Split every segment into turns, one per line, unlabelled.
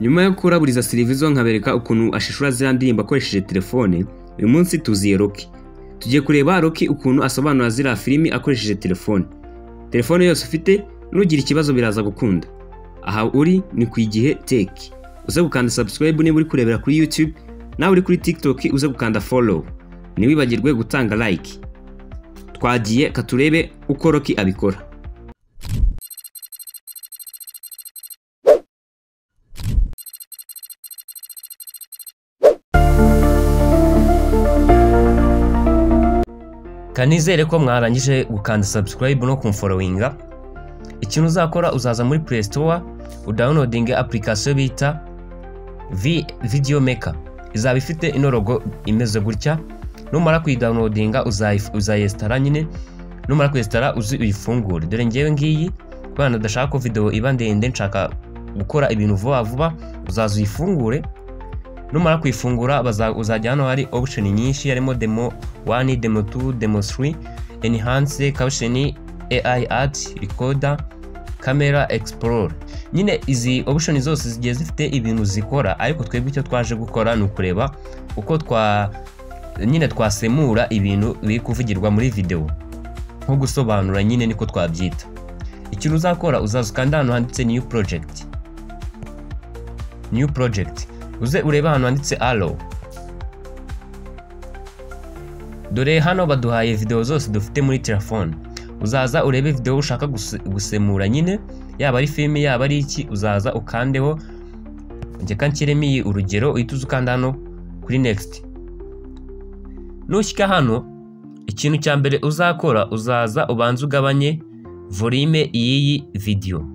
Nyuma yo kuraburiza Silvizo nkabereka ukuntu ashishura ziriya ndirimbo akoresheje telefone, uyu munsi tuziye Rocky. Tugiye kureba Rocky ukuntu asobanura ziriya filimi akoresheje telefone. Telefone yose ufite nugira ikibazo biraza gukunda. Aha uri ni ku Igihe Tech. Uze gukanda subscribe niba uri kurebera kuri YouTube, nawe uri kuri TikTok uze gukanda follow. Ntiwibagirwe gutanga like. Twagiye katurebe uko Rocky abikora.
Kanizere ko mwarangije gukanda subscribe no kumfollowinga. Ikintu uzakora uzaza muri Play Store udownloading application bita Video Maker. Izaba ifite ino logo imeze gutya. Numara kuyidownloadinga uzayestara nyine. Numara kuyestara uzi uyifungure. Dore ngewe ngiyi kubera ndashaka ko video iba ndende nshaka gukora ibintu vuba vuba, uzaza uyifungure. Numara kuyifungura uzajya hano hari option nyinshi harimo demo 1, demo 2, demo 3, enhance, caption, AI art, recorder, camera explorer. Nyine izi option zose zigiye zifite ibintu zikora, ariko twebwe icyo twaje gukora ni ukureba uko nyine twasemura ibintu biri kuvugirwa muri video, nko gusobanura nyine niko twabyita. Ikintu uzakora uzaza ukanda hano handitse new project. New project. Uze ureba hano handitse allow. Dore hano baduhaye video zose dufite muri telefone. Uzaza urebe video ushaka gusemura nyine, yaba ari filime yaba ari iki, uzaza ukandeho. Njye kanshyiremo iyi urugero, uhita uza ukanda hano kuri next. Nushyika hano, ikintu cya mbere uzakora uzaza ubanze ugabanye volume y'iyi video.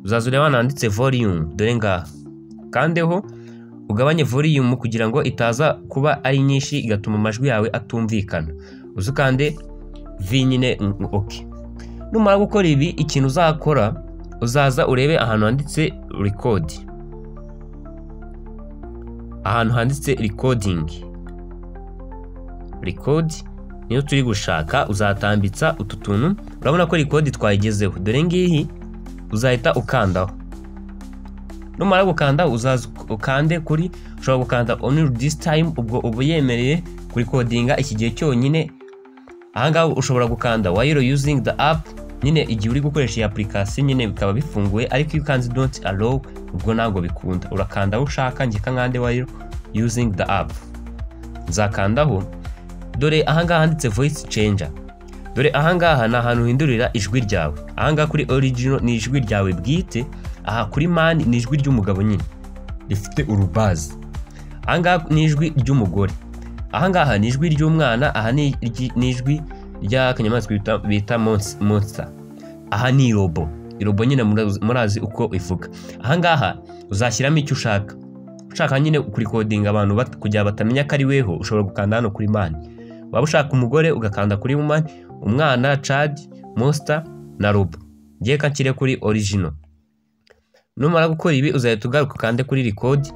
Uzaza ureba hano handitse volume, dore ngaha. Kandeho ugabanye volume kugira ngo itaza kuba ari nyinshi igatuma amajwi yawe atumvikana. Uze ukande V nyine, okay. Numara gukora ibi, ikintu uzakora uzaza urebe ahantu handitse record. Ahantu handitse recording. Record niyo turi gushaka, uzatambitsa utu tuntu. Urabona ko record twayigezeho. Dore ngiyi uzahita ukandaho. Numara gukanda uzaza ukande kuri, ushobora gukanda only this time, ubwo uba yemereye kurikodinga iki gihe cyonyine. Ahangaha ushobora gukanda while using the app, nyine igihe uri gukoresha iyi application nyine bikaba bifunguye, ariko iyo ukanze don't allow ubwo ntabwo bikunda. Urakanda aho ushaka, njye kankande while using the app, nzakandaho. Dore ahangaha handitse voice changer. Dore ahangaha ni ahantu uhindurira ijwi ryawe. Ahangaha kuri original ni ijwi ryawe bwite, aha kuri man ni ijwi ry'umugabo nyine rifite urubazi, ahangaha ni ijwi ry'umugore, ahangaha ni ijwi ry'umwana, aha ni ijwi ry'akanyamaswa bita monster, aha ni robo. Irobo nyine murazi uko ivuga. Ahangaha uzashyiramo icyo ushaka. Ushaka nyine kurikodinga abantu kugira batamenya ko ari weho, ushobora gukanda hano kuri man. Waba ushaka umugore ugakanda kuri woman, umwana, child, monster na robo. Ngiye kanshyire kuri original. Numara gukora ibi uzahita ugaruka ukande kuri record.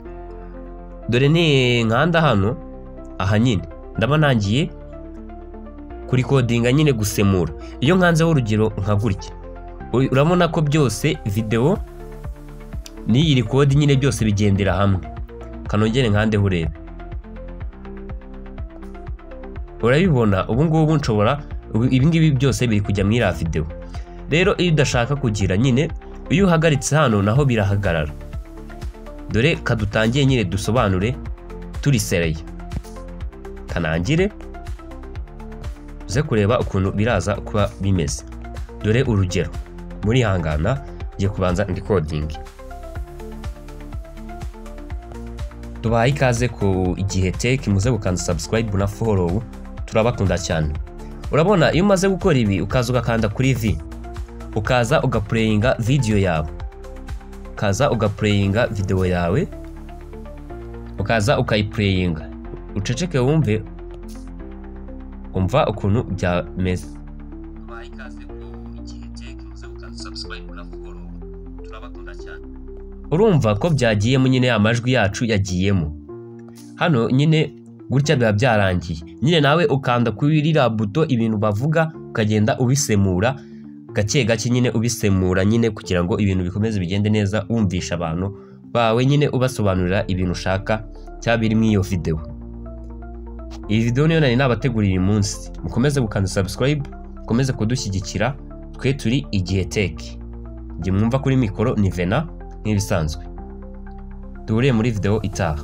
Dore ni nkanda hano, aha nyine ndaba ntangiye kurikodinga nyine gusemura. Iyo nkanzeho urugero nka gutya, urabona ko byose video n'iyi record nyine byose bigendera hamwe. Kanongere nkandeho urebe. Urabibona ubu ngubu nshobora ibi ngibi byose biri kujya muri iriya video. Rero iyo udashaka kugira nyine, iyo uhagaritse hano naho birahagarara. Dore kadutangiye nyine dusobanure turisereye. Kanangire uze kureba ukuntu biraza kuba bimeze. Dore urugero, muri hangana ngiye kubanza recording. Tubahaye ikaze ku Igihe Tech, muze gukanda subscribe na follow, turabakunda cyane. Urabona iyo umaze gukora ibi ukaza ugakanda kuri V, ukaza ugaplayinga video yawe, ukaza ugaplayinga video yawe, ukaza ukayiplayinga, uceceke wumve, umva ukuntu byameze. Tubahaye ikaze ku Igihe Tech, muze gukanda subscribe na follow, turabakunda cyane. Urumva ko byagiyemo nyine, amajwi yacu yagiyemo hano nyine gutya biba byarangiye. Nyine nawe ukanda kuri ririya buto ibintu bavuga ukagenda ubisemura gake gake nyine, ubisemura nyine kugira ngo ibintu bikomeze bigende neza, wumvisha abantu bawe nyine ubasobanurira ibintu ushaka cyangwa biri muri iyo video. Iyi video niyo nari nabateguriye uyu munsi. Mukomeze gukanda subscribe, mukomeze kudushyigikira, twe turi Igihe Tech. Njye mwumva kuri mikoro ni Vena nk'ibisanzwe. Duhuriye muri video itaha.